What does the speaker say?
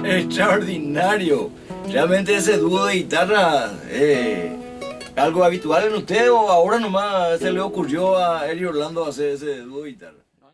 Extraordinario! Realmente ese dúo de guitarra eh, algo habitual en usted o ahora nomás se le ocurrió a Eri Orlando hacer ese dúo de guitarra.